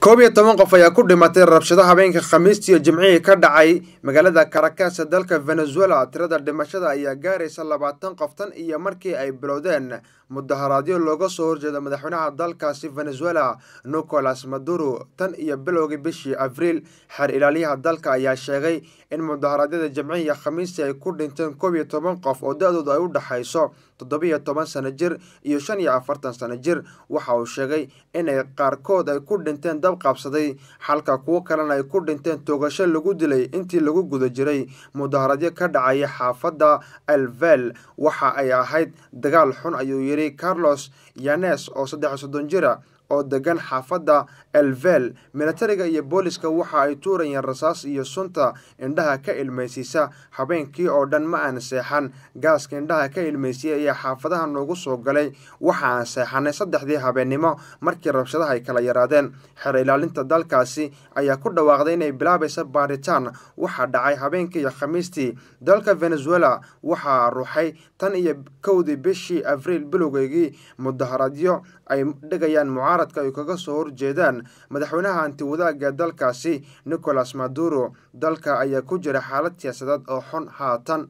11 qof ayaa ku dhimatay rabshado habeenka Khamiistii iyo Jimcihii ka dhacay magaalada Caracas ee dalka Venezuela. Tirada dhimashada ayaa gaaraysa 20 qof tan iyo markii ay bilowdeen mudaharaadyo looga soo horjeeda madaxweynaha dalkaasi Venezuela Nicolas Maduro tan iyo bilowgii bishii Abriil. Xeer ilaaliyaha dalka ayaa sheegay in mudaharaadyada Jimcihii iyo Khamiistii ay ku dhinteen 11 qof oo da-doodu ay u dhaxayso 17 sano jir iyo 45 sano jir. Waxa uu sheegay inay qaarkood ay ku dhinteen dab qabsaday, halka kuwo kalena ay ku dhinteen toogasho lagu dilay intii lagu guda jiray mudaharaadyo ka dhacaya xaafadda Elvel. Waxa ay ahayd dagaal xun, ayuu yidhi Carlos Yanes oo 33 jira oo degan xaafadda Elvel. Militariga iyo booliska waxa ay tuurayeen rasaas iyo sunta indhaha ka ilmaysiisa. Habeenkii oo dhan ma aan seexan. Gaaska indhaha ka ilmaysiiya ayaa xaafadaha noogu soo galay. Waxa aan seexanay 3dii habeennimo markii rabshadaha ay kala yaraadeen. Xeer ilaalinta dalkaasi ayaa ku dhawaaqday inay bilaabaysa baaritaan waxaa dhacay habeenkii iyo Khamiistii. Dalka Venezuela waxaa ruxay tan iyo 1dii bishii Abriil bilowgeygii mudaharaadyo ay dhigayaan mucaaradka ay kaga soo horjeedaan madaxweynaha antiwadaagga dalkaasi Nicolas Maduro. Dalka ayaa ku jira xaalad siyaasadeed oo xun haatan.